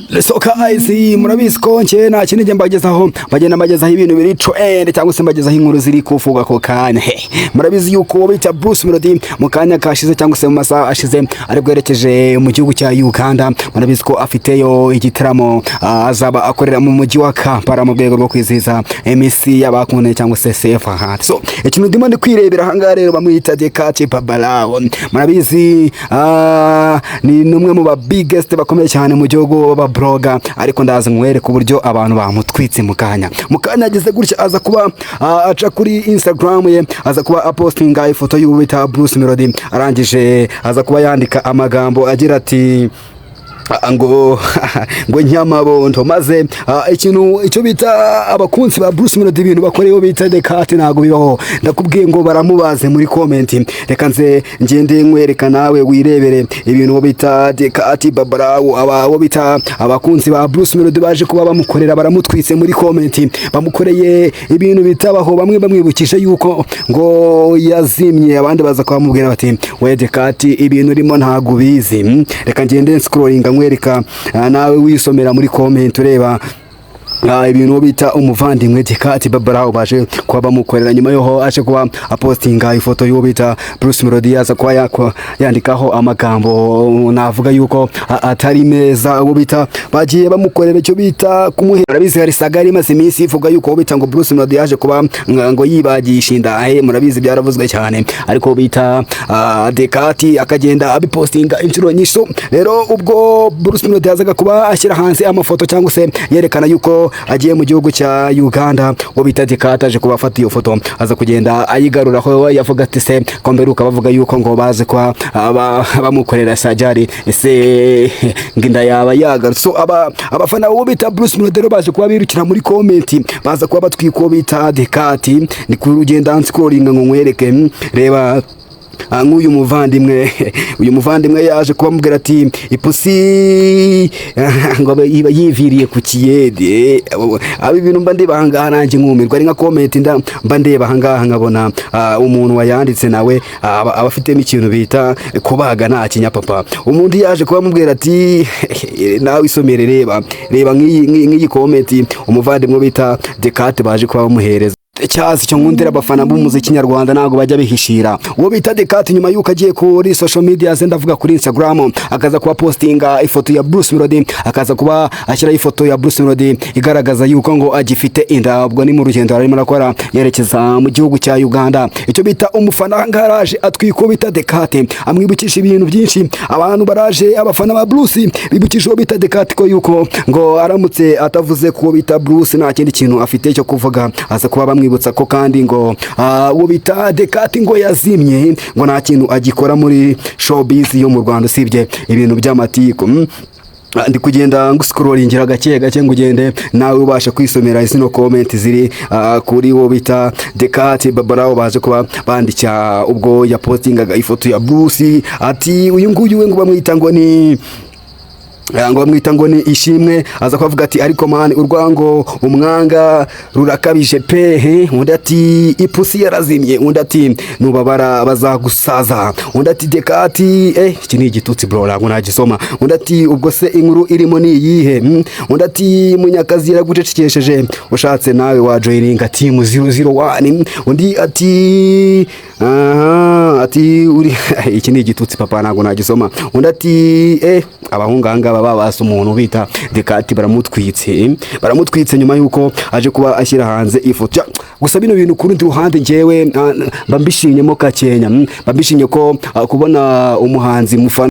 So guys, murabizi ko njye nta kindi njye mbagezaho, bagenda mbagezaho ibintu biri trend cyangwa se mbagezaho inkuru ziri kuvuga ako kanya. He, murabizi yuko bita Bruce Melody mu kanya kashize cyangwa se mu masaha ashize ari bwerekeje mu gihugu cya Uganda. Murabizi ko afiteyo igitaramo azaba akorera mu mujyi wa Kampala mu rwego rwo kwizihiza MC y'abakundanye cyangwa se Safe Heart. So ikintu ndimo ndi kwirebera ahangaha rero, bamwita The Cat Babalao. Murabizi ni numwe mu ba biggest bakomeye cyane mu gihugu b'aba blogger, ariko ndaza nkwereka uburyo abantu bamutwitse mu kanya. Mu kanya ageze gutya aza kuba aca kuri Instagram ye, aza kuba apostinga ifoto y'uwo bita Bruce Melody, arangije aza kuba yandika amagambo agira ati ngo nyamabondo. Maze ikintu icyo bita abakunzi ba Bruce Melody, ibintu bakoreyeho bita The Cat ntago bibaho. Ndakubwiye ngo baramubaze muri comment. Reka nze ngende nkwereka nawe wirebere ibintu bita The Cat Babalao, aba bo bita abakunzi ba Bruce Melody baje kuba bamukorera. Baramutwitse muri comment, bamukoreye ibintu bitabaho. Bamwe bamwibukije yuko ngo yazimye, abandi baza kubamubwira bati: "We The Cat, ibintu urimo ntago ubizi." Reka ngende scrollinga nkwereka, nawe wisomera muri comment ureba ibintu bita umuvandimwe The Cat Babalao baje kuba bamukorera nyuma yoho aje kuba apostinga ifoto y'uwo bita Bruce Melody, aza kuba yandikaho amagambo navuga yuko atari meza. Uwo bita bagiye bamukorera icyo bita kumuhera. Murabizi hari saga yari imaze iminsi ivuga yuko uwo bita ngo Bruce Melody yaje kuba ngo yibagisha inda. Murabizi byaravuzwe cyane, ariko bita The Cat akagenda abipostinga inshuro nyinshi. So, rero ubwo Bruce Melody yazaga kuba ashyira hanze amafoto cyangwa se yerekana yuko agiye mu gihugu cya Uganda, uwo bita The Cat aje kuba afata iyo foto, aza kugenda ayigaruraho. Yavuga ati: "Se ko mperuka bavuga yuko ngo baze kuba bamukorera sajari, ese ngo inda yaba yagarutse?" So abafana uwo bita Bruce Melody rero baje kuba birukira muri comment, baza kuba batwika uwo bita The Cat. Ni ku rugenda nscrollinga ngo nkwereke. Reba nk'uyu muvandimwe, uyu muvandimwe yaje kubamubwira ati: "Ipusi ngo abe iba yiviriye ku kiyede." Aba ibintu mba ndeba ahangaha nanjye nkumirwa. Ari nka comment mba ndeba ahangaha nkabona umuntu wayanditse nawe aba afitemo ikintu bita kubaga nta kinyapapa. Umuntu yaje kubamubwira ati: "Nawe isomere." Reba, reba nk'iyi comment umuvandimwe bita The Cat baje kuba bamuhereza. Cyazi cyo nkundira abafana b'umuziki nyarwanda, ntabwo bajya bihishira. Uwo bita The Cat nyuma yuko agiye kuri social media ze, ndavuga kuri Instagram, akaza kuba postinga ifoto ya Bruce Melody, akaza kuba ashyiraho ifoto ya Bruce Melody igaragaza yuko ngo agifite inda, ubwo ni mu rugendo arimo arakora yerekeza mu gihugu cya Uganda. Icyo bita umufana ngaraje atwika uwo bita The Cat, amwibukisha ibintu byinshi. Abantu baraje, abafana ba Bruce bibukisha uwo bita The Cat ko yuko ngo aramutse atavuze ko bita Bruce nta kindi kintu afite cyo kuvuga. Aza kuba bamwibutsa ko kandi ngo uwo bita The Cat ngo yazimye, ngo nta kintu agikora muri showbiz yo mu Rwanda usibye ibintu by'amatiku. Ndi kugenda nguscrollingira gake gake ngo ugende nawe ubasha kwisomera zino comment ziri kuri wo bita The Cat Babalao baje kuba bandika ubwo yapostingaga ifoto ya Bruce. Ati uyu nguyu we ngo bamwita ngo ni ngo bamwita ngo ni Ishimwe, aza kubavuga ati: "Ariko man, urwango umwanga rurakabije pe." He, undi ati: "Ipusi yarazimye." Undi ati: "Nubabara bazagusaza." Undi ati: "The Cat." Iki ni igitutsi bro, ntabwo nagisoma. Undi ati: "Ubwo se inkuru irimo ni iyihe?" Undi ati: "Munyakazi yaragucecekesheje, ushatse nawe wajoininga team 001." Undi ati: "Aha," ati: "Uri." Iki ni igitutsi papa, ntabwo nagisoma. Undi ati: "Abahungu aha ngaba babasa umuntu bita The Cat, baramutwitse, baramutwitse nyuma yuko aje kuba ashyira hanze ifoto." Gusa bino bintu ku rundi ruhande njyewe mba mbishimyemo kakenya, mba mbishimye ko kubona umuhanzi mufana